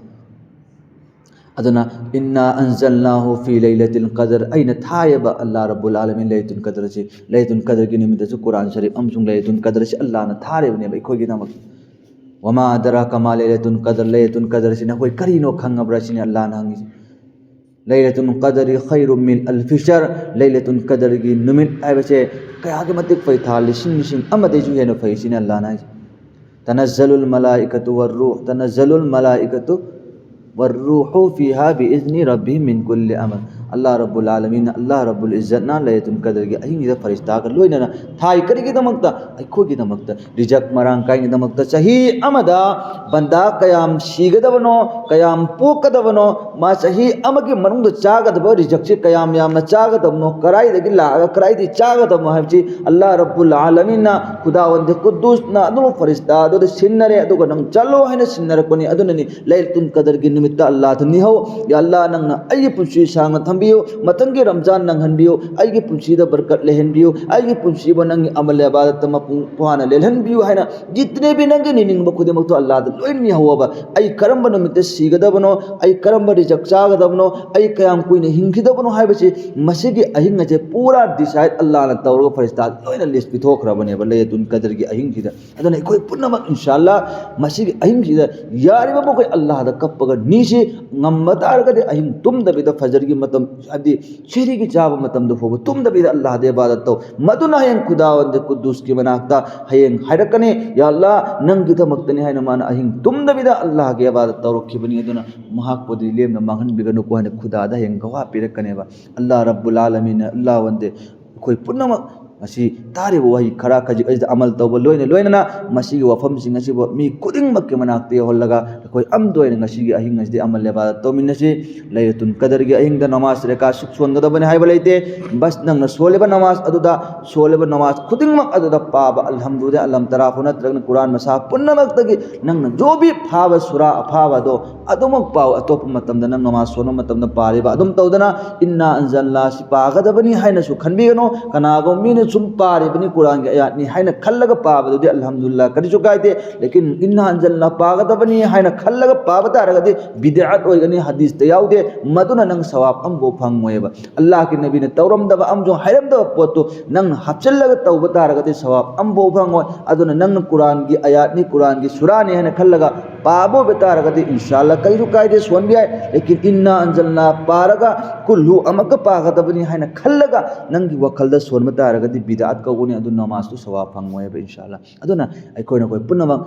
ꯑꯗꯨꯅ "ꯏꯟꯅꯥ ꯑꯟꯖꯜꯅꯥꯍꯨ ꯐꯤ ꯂꯩꯂꯇꯤꯜ ꯀꯗꯔ", ꯑꯩꯅ ꯊꯥꯏꯌꯦꯕ ꯑꯜꯂꯥ ꯔꯕꯨꯜ ꯑꯥꯂꯃꯤꯟ ꯂꯩꯂꯇꯨꯜ ꯀꯗꯔꯁꯤ, ꯂꯩꯂꯇꯨꯜ ꯀꯗꯔꯒꯤ ꯅꯨꯃꯤꯠꯇꯁꯨ ꯀꯨꯔꯥꯟ ꯁꯔꯤꯐ ꯑꯃꯁꯨꯡ ꯂꯩꯂꯇꯨꯜ ꯀꯗꯔꯁꯤ ꯑꯜꯂꯥꯅ ꯊꯥꯔꯤꯕꯅꯦꯕ ꯑꯩꯈꯣꯏꯒꯤꯗꯃꯛ꯫ "ꯋꯃꯥ ꯑꯗꯔꯥꯀ ꯃꯥ ꯂꯩꯂꯇꯨꯜ ꯀꯗꯔ", ꯂꯩꯂꯇꯨꯜ ꯀꯗꯔꯁꯤ ꯅꯈꯣꯏ ꯀꯔꯤꯅꯣ ꯈꯪꯉꯕ꯭ꯔꯥ ꯁꯤꯅꯤ ꯑꯜꯂꯥꯅ ꯍꯪꯉꯤꯁꯤ꯫ "ꯂꯩꯂꯇꯨꯜ ꯀꯗꯔꯤ ꯈꯩꯔꯨꯝ ꯃꯤꯟ ꯑꯜꯐꯤ ꯁꯍꯔ", ꯂꯩꯂꯇꯨꯜ ꯀꯗꯔꯒꯤ ꯅꯨꯃꯤꯠ ꯍꯥꯏꯕꯁꯦ ꯀꯌꯥꯒꯤ ꯃꯇꯤꯛ ꯐꯩ, ꯊꯥ ꯂꯤꯁꯤꯡ ꯂꯤꯁꯤꯡ ꯑꯃꯗꯩꯁꯨ ꯍꯦꯟꯅ ꯐꯩ ꯁꯤꯅꯤ ꯑꯜꯂꯥꯅ ꯍꯥꯏꯁꯦ꯫ "ꯇꯅꯖꯜꯂꯨꯜ ꯃꯂꯥꯏꯀꯇꯨ ꯋꯔꯔꯨꯍ", "ꯇꯅꯖꯜꯂꯨꯜ ꯃꯂꯥꯏꯀꯇꯨ ꯋꯔꯔꯨꯍꯨ ꯐꯤꯍꯥ ꯕꯤꯏꯖꯅꯤ ꯔꯕꯤꯍꯤꯝ ꯃꯤꯟ ꯀꯨꯜꯂꯤ ꯑꯃꯔ", ꯑꯜꯂꯥ ꯔꯕꯨꯜ ꯑꯥꯂꯃꯤꯟꯅ, ꯑꯜꯂꯥ ꯔꯕꯨꯜ ꯏꯖꯠꯅ ꯂꯩꯂꯇꯨꯜ ꯀꯗꯔꯒꯤ ꯑꯍꯤꯡꯁꯤꯗ ꯐꯔꯤꯁꯇꯥꯒ ꯂꯣꯏꯅꯅ ꯊꯥꯏ꯫ ꯀꯔꯤꯒꯤꯗꯃꯛꯇ? ꯑꯩꯈꯣꯏꯒꯤꯗꯃꯛꯇ꯫ ꯔꯤꯖꯛ ꯃꯔꯥꯡ ꯀꯥꯏꯅꯗꯃꯛꯇ ꯆꯍꯤ ꯑꯃꯗ ꯕꯟꯗꯥ ꯀꯌꯥꯝ ꯁꯤꯒꯗꯕꯅꯣ, ꯀꯌꯥꯝ ꯄꯣꯛꯀꯗꯕꯅꯣ, ꯃꯥ ꯆꯍꯤ ꯑꯃꯒꯤ ꯃꯅꯨꯡꯗ ꯆꯥꯒꯗꯕ ꯔꯤꯖꯛꯁꯤ ꯀꯌꯥꯝ ꯌꯥꯝꯅ ꯆꯥꯒꯗꯕꯅꯣ, ꯀꯗꯥꯏꯗꯒꯤ ꯂꯥꯛꯑꯒ ꯀꯗꯥꯏꯗꯒꯤ ꯆꯥꯒꯗꯕꯅꯣ ꯍꯥꯏꯕꯁꯤ ꯑꯜꯂꯥ ꯔꯕꯨꯜ ꯑꯥꯂꯃꯤꯟꯅ, ꯈꯨꯗꯥꯋꯟꯗꯦ ꯀꯨꯗꯨꯁꯅ ꯑꯗꯨꯝ ꯐꯔꯤꯁꯇꯥ ꯑꯗꯨꯗ ꯁꯤꯟꯅꯔꯦ, ꯑꯗꯨꯒ ꯅꯪ ꯆꯠꯂꯣ ꯍꯥꯏꯅ ꯁꯤꯟꯅꯔꯛꯄꯅꯤ꯫ ꯑꯗꯨꯅꯅꯤ ꯂꯩꯂꯇꯨꯜ ꯀꯗꯔꯒꯤ ꯅꯨꯃꯤꯠꯇ ꯑꯜꯂꯥꯗ ꯅꯤꯍꯧ, "ꯌꯥ ꯑꯜꯂꯥ, ꯅꯪꯅ ꯑꯩꯒꯤ ꯄꯨꯟꯁꯤ ꯁꯥꯡꯅ ꯊꯝꯕꯤꯌꯨ, ꯃꯊꯪꯒꯤ ꯔꯝꯖꯥꯟ ꯅꯪꯍꯟꯕꯤꯌꯨ, ꯑꯩꯒꯤ ꯄꯨꯟꯁꯤꯗ ꯕꯔꯀꯠ ꯂꯩꯍꯟꯕꯤꯌꯨ, ꯑꯩꯒꯤ ꯄꯨꯟꯁꯤꯕꯨ ꯅꯪꯒꯤ ꯑꯃꯜ ꯏꯕꯥꯗꯠꯇ ꯃꯄꯨꯡ ꯐꯥꯅ ꯂꯦꯜꯍꯟꯕꯤꯌꯨ" ꯍꯥꯏꯅ ꯖꯤꯇꯅꯦ ꯕꯤ ꯅꯪꯒꯤ ꯅꯤꯅꯤꯡꯕ ꯈꯨꯗꯤꯡꯃꯛꯇꯣ ꯑꯜꯂꯥꯗ ꯂꯣꯏ ꯅꯤꯍꯧꯑꯕ꯫ ꯑꯩ ꯀꯔꯝꯕ ꯅꯨꯃꯤꯠꯇ ꯁꯤꯒꯗꯕꯅꯣ, ꯑꯩ ꯀꯔꯝꯕ ꯔꯤꯖꯛ ꯆꯥꯒꯗꯕꯅꯣ, ꯑꯩ ꯀꯌꯥꯝ ꯀꯨꯏꯅ ꯍꯤꯡꯈꯤꯗꯕꯅꯣ ꯍꯥꯏꯕꯁꯤ ꯃꯁꯤꯒꯤ ꯑꯍꯤꯡ ꯑꯁꯦ ꯄꯨꯔꯥ ꯗꯤꯁꯥꯏꯠ ꯑꯜꯂꯥꯅ ꯇꯧꯔꯒ ꯐꯔꯤꯁꯇꯥ ꯂꯣꯏꯅ ꯂꯤꯁ ꯄꯤꯊꯣꯛꯈ꯭ꯔꯕꯅꯦꯕ ꯂꯩꯂꯇꯨꯜ ꯀꯗꯔꯒꯤ ꯑꯍꯤꯡꯁꯤꯗ꯫ ꯑꯗꯨꯅ ꯑꯩꯈꯣꯏ ꯄꯨꯝꯅꯃꯛ ꯏꯟꯁꯥ ꯑꯜꯂꯥ ꯃꯁꯤꯒꯤ ꯑꯍꯤꯡꯁꯤꯗ ꯌꯥꯔꯤꯕ ꯃꯈꯩ ꯑꯜꯂꯥꯗ ꯀꯞꯄꯒ ꯅꯤꯁꯤ, ꯉꯝꯕ ꯇꯥꯔꯒꯗꯤ ꯑꯍꯤꯡ ꯇꯨꯝꯗꯕꯤꯗ ꯐꯖꯔꯒꯤ ꯃꯇꯝ, ꯍꯥꯏꯗꯤ ꯁꯤꯔꯤꯒꯤ ꯆꯥꯕ ꯃꯇꯝꯗ ꯐꯥꯎꯕ ꯇꯨꯝꯗꯕꯤꯗ ꯑꯜꯂꯥꯍꯗ ꯏꯕꯥꯗꯠ ꯇꯧ꯫ ꯃꯗꯨꯅ ꯍꯌꯦꯡ ꯈꯨꯗꯥꯋꯟꯗ ꯀꯨꯗꯨꯁꯀꯤ ꯃꯅꯥꯛꯇ ꯍꯌꯦꯡ ꯍꯥꯏꯔꯛꯀꯅꯤ, "ꯌꯥ ꯑꯜꯂꯥ, ꯅꯪꯒꯤꯗꯃꯛꯇꯅꯤ" ꯍꯥꯏꯅ ꯃꯥꯅ ꯑꯍꯤꯡ ꯇꯨꯝꯗꯕꯤꯗ ꯑꯜꯂꯥꯍꯒꯤ ꯏꯕꯥꯗꯠ ꯇꯧꯔꯛꯈꯤꯕꯅꯤꯀꯣ, ꯑꯗꯨꯅ ꯃꯍꯥꯛꯄꯨꯗꯤ ꯂꯦꯝꯅ ꯃꯥꯡꯍꯟꯕꯤꯒꯅꯨꯀꯣ ꯍꯥꯏꯅ ꯈꯨꯗꯥꯗ ꯍꯌꯦꯡ ꯒꯋꯥ ꯄꯤꯔꯛꯀꯅꯦꯕ꯫ ꯑꯜꯂꯥ ꯔꯕꯨꯜ ꯑꯥꯂꯃꯤꯟꯅ, ꯑꯜꯂꯥꯍ ꯋꯟꯗꯦ ꯑꯩꯈꯣꯏ ꯄꯨꯝꯅꯃꯛ ꯉꯁꯤ ꯇꯥꯔꯤꯕ ꯋꯥꯍꯩ ꯈꯔ ꯈꯖꯤꯛ ꯑꯁꯤꯗ ꯑꯃꯜ ꯇꯧꯕ ꯂꯣꯏꯅ ꯂꯣꯏꯅꯅ ꯃꯁꯤꯒꯤ ꯋꯥꯐꯝꯁꯤꯡ ꯑꯁꯤꯕꯨ ꯃꯤ ꯈꯨꯗꯤꯡꯃꯛꯀꯤ ꯃꯅꯥꯛꯇ ꯌꯧꯍꯜꯂꯒ ꯑꯩꯈꯣꯏ ꯑꯃꯠꯇ ꯑꯣꯏꯅ ꯉꯁꯤꯒꯤ ꯑꯍꯤꯡ ꯑꯁꯤꯗꯤ ꯑꯃꯜ ꯏꯕꯥꯗꯠ ꯇꯧꯃꯤꯟꯅꯁꯤ꯫ ꯂꯩꯂꯇꯨꯜ ꯀꯗꯔꯒꯤ ꯑꯍꯤꯡꯗ ꯅꯃꯥꯖ ꯔꯦꯀꯥ ꯁꯨꯛ ꯁꯣꯟꯒꯗꯕꯅꯤ ꯍꯥꯏꯕ ꯂꯩꯇꯦ꯫ ꯕꯁ ꯅꯪꯅ ꯁꯣꯜꯂꯤꯕ ꯅꯃꯥꯖ ꯑꯗꯨꯗ, ꯁꯣꯜꯂꯤꯕ ꯅꯃꯥꯖ ꯈꯨꯗꯤꯡꯃꯛ ꯑꯗꯨꯗ ꯄꯥꯕ ꯑꯜꯍꯝꯗꯨꯂꯤꯜꯂꯥꯍ, ꯑꯂꯝ ꯇꯔꯥ ꯐꯥꯎ ꯅꯠꯇ꯭ꯔꯒꯅ ꯀꯨꯔꯥꯟ ꯃꯁꯥ ꯄꯨꯝꯅꯃꯛꯇꯒꯤ ꯅꯪꯅ ꯖꯣꯕꯤ ꯐꯥꯕ ꯁꯨꯔꯥ ꯑꯐꯥꯕꯗꯣ ꯑꯗꯨꯃꯛ ꯄꯥꯎ꯫ ꯑꯇꯣꯞꯄ ꯃꯇꯝꯗ ꯅꯪ ꯅꯃꯥꯖ ꯁꯣꯟꯕ ꯃꯇꯝꯗ ꯄꯥꯔꯤꯕ ꯑꯗꯨꯝ ꯇꯧꯗꯅ ꯏꯟꯅꯥ ꯑꯟꯖꯜꯅꯥ ꯁꯤ ꯄꯥꯒꯗꯕꯅꯤ ꯍꯥꯏꯅꯁꯨ ꯈꯟꯕꯤꯒꯅꯨ꯫ ꯀꯅꯥꯒꯨꯝꯕ ꯃꯤꯅ ꯁꯨꯝ ꯄꯥꯔꯤꯕꯅꯤ, ꯀꯨꯔꯥꯟꯒꯤ ꯑꯌꯥꯠꯅꯤ ꯍꯥꯏꯅ ꯈꯜꯂꯒ ꯄꯥꯕꯗꯨꯗꯤ ꯑꯜꯍꯝꯗꯨꯂꯤꯜꯂꯥꯍ ꯀꯔꯤꯁꯨ ꯀꯥꯏꯗꯦ꯫ ꯂꯦꯀꯤꯟ ꯏꯟꯅꯥ ꯑꯟꯖꯜꯅꯥ ꯄꯥꯒꯗꯕꯅꯤ ꯍꯥꯏꯅ ꯈꯜꯂꯒ ꯄꯥꯕ ꯇꯥꯔꯒꯗꯤ ꯕꯤꯗꯑꯠ ꯑꯣꯏꯒꯅꯤ, ꯍꯗꯤꯁꯇ ꯌꯥꯎꯗꯦ꯫ ꯃꯗꯨꯅ ꯅꯪ ꯁꯋꯥꯕ ꯑꯃꯐꯥꯎ ꯐꯪꯉꯣꯏꯕ꯫ ꯑꯜꯂꯥꯍꯒꯤ ꯅꯕꯤꯅ ꯇꯧꯔꯝꯗꯕ ꯑꯃꯁꯨꯡ ꯍꯥꯏꯔꯝꯗꯕ ꯄꯣꯠꯇꯨ ꯅꯪꯅ ꯍꯥꯞꯆꯤꯜꯂꯒ ꯇꯧꯕ ꯇꯥꯔꯒꯗꯤ ꯁꯋꯥꯕ ꯑꯃꯐꯥꯎ ꯐꯪꯉꯣꯏ꯫ ꯑꯗꯨꯅ ꯅꯪꯅ ꯀꯨꯔꯥꯟꯒꯤ ꯑꯥꯌꯥꯠꯅꯤ, ꯀꯨꯔꯥꯟꯒꯤ ꯁꯨꯔꯥꯅꯤ ꯍꯥꯏꯅ ꯈꯜꯂꯒ ꯄꯥꯕ ꯑꯣꯏꯕ ꯇꯥꯔꯒꯗꯤ ꯏꯟꯁꯥ ꯑꯜꯂꯥꯍ ꯀꯔꯤꯁꯨ ꯀꯥꯏꯗꯦ, ꯁꯣꯟꯕ ꯌꯥꯏ꯫ ꯂꯦꯀꯤꯟ ꯏꯟꯅꯥ ꯑꯟꯖꯜꯅꯥ ꯄꯥꯔꯒ ꯀꯨꯜꯍꯨ ꯑꯃꯛꯀ ꯄꯥꯒꯗꯕꯅꯤ ꯍꯥꯏꯅ ꯈꯜꯂꯒ ꯅꯪꯒꯤ ꯋꯥꯈꯜꯗ ꯁꯣꯟꯕ ꯇꯥꯔꯒꯗꯤ ꯕꯤꯗꯑꯠ ꯀꯧꯒꯅꯤ, ꯑꯗꯨ ꯅꯃꯥꯖꯇꯨ ꯁꯋꯥꯕ ꯐꯪꯉꯣꯏ ꯍꯥꯏꯕ ꯏꯟꯁꯥ ꯑꯜꯂꯥꯍ꯫ ꯑꯗꯨꯅ ꯑꯩꯈꯣꯏꯅ ꯑꯩꯈꯣꯏ ꯄꯨꯝꯅꯃꯛ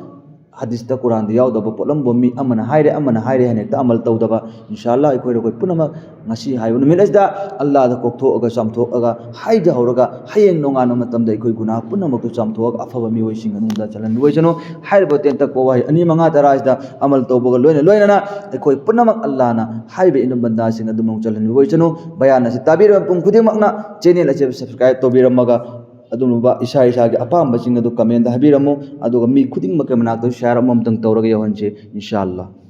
ꯍꯗꯤꯁꯇ ꯀꯨꯔꯥꯟꯗ ꯌꯥꯎꯗꯕ ꯄꯣꯠꯂꯝꯕꯨ ꯃꯤ ꯑꯃꯅ ꯍꯥꯏꯔꯦ, ꯑꯃꯅ ꯍꯥꯏꯔꯦ ꯍꯥꯏꯅ ꯍꯦꯛꯇ ꯑꯃꯜ ꯇꯧꯗꯕ꯫ ꯏꯟꯁꯥ ꯑꯜꯂꯥꯍ ꯑꯩꯈꯣꯏꯅ ꯑꯩꯈꯣꯏ ꯄꯨꯝꯅꯃꯛ ꯉꯁꯤ ꯍꯥꯏꯕ ꯅꯨꯃꯤꯠ ꯑꯁꯤꯗ ꯑꯜꯂꯥꯍꯗ ꯀꯣꯛꯊꯣꯛꯑꯒ ꯆꯥꯝꯊꯣꯛꯑꯒ ꯍꯥꯏꯖꯍꯧꯔꯒ ꯍꯌꯦꯡ ꯅꯣꯡꯉꯥꯟꯕ ꯃꯇꯝꯗ ꯑꯩꯈꯣꯏ ꯒꯨꯅꯥꯍ ꯄꯨꯝꯅꯃꯛꯇꯨ ꯆꯥꯝꯊꯣꯛꯑꯒ ꯑꯐꯕ ꯃꯤꯑꯣꯏꯁꯤꯡ ꯃꯅꯨꯡꯗ ꯆꯜꯍꯟꯕꯤꯕ ꯑꯣꯏꯁꯅꯨ꯫ ꯍꯥꯏꯔꯤꯕ ꯇꯦꯟꯇꯛꯄ ꯋꯥꯍꯩ ꯑꯅꯤ ꯃꯉꯥ ꯇꯔꯥ ꯑꯁꯤꯗ ꯑꯃꯜ ꯇꯧꯕꯒ ꯂꯣꯏꯅ ꯂꯣꯏꯅꯅ ꯑꯩꯈꯣꯏ ꯄꯨꯝꯅꯃꯛ ꯑꯜꯂꯥꯍꯅ ꯍꯥꯏꯔꯤꯕ ꯏꯅꯝ ꯕꯟꯗꯥꯁꯤꯡ ꯑꯗꯨꯃꯛ ꯆꯜꯍꯟꯕꯤꯕ ꯑꯣꯏꯁꯅꯨ꯫ ꯕꯌꯥꯟ ꯑꯁꯤ ꯇꯥꯕꯤꯔꯕ ꯃꯤꯄꯨꯝ ꯈꯨꯗꯤꯡꯃꯛꯅ ꯆꯦꯅꯦꯜ ꯑꯁꯤ ꯁꯕꯁꯀ꯭ꯔꯥꯏꯕ ꯇꯧꯕꯤꯔꯝꯃꯒ ꯑꯗꯨꯒꯨꯝꯕ ꯏꯁꯥ ꯏꯁꯥꯒꯤ ꯑꯄꯥꯝꯕꯁꯤꯡ ꯑꯗꯨ ꯀꯃꯦꯟꯗ ꯍꯥꯏꯕꯤꯔꯝꯃꯨ, ꯑꯗꯨꯒ ꯃꯤ ꯈꯨꯗꯤꯡꯃꯛꯀꯤ ꯃꯅꯥꯛꯇꯁꯨ ꯁꯤꯌꯥꯔ ꯑꯃꯃꯝꯇꯪ ꯇꯧꯔꯒ ꯌꯧꯍꯟꯁꯤ, ꯏꯟꯁꯥ ꯑꯜꯂꯥꯍ꯫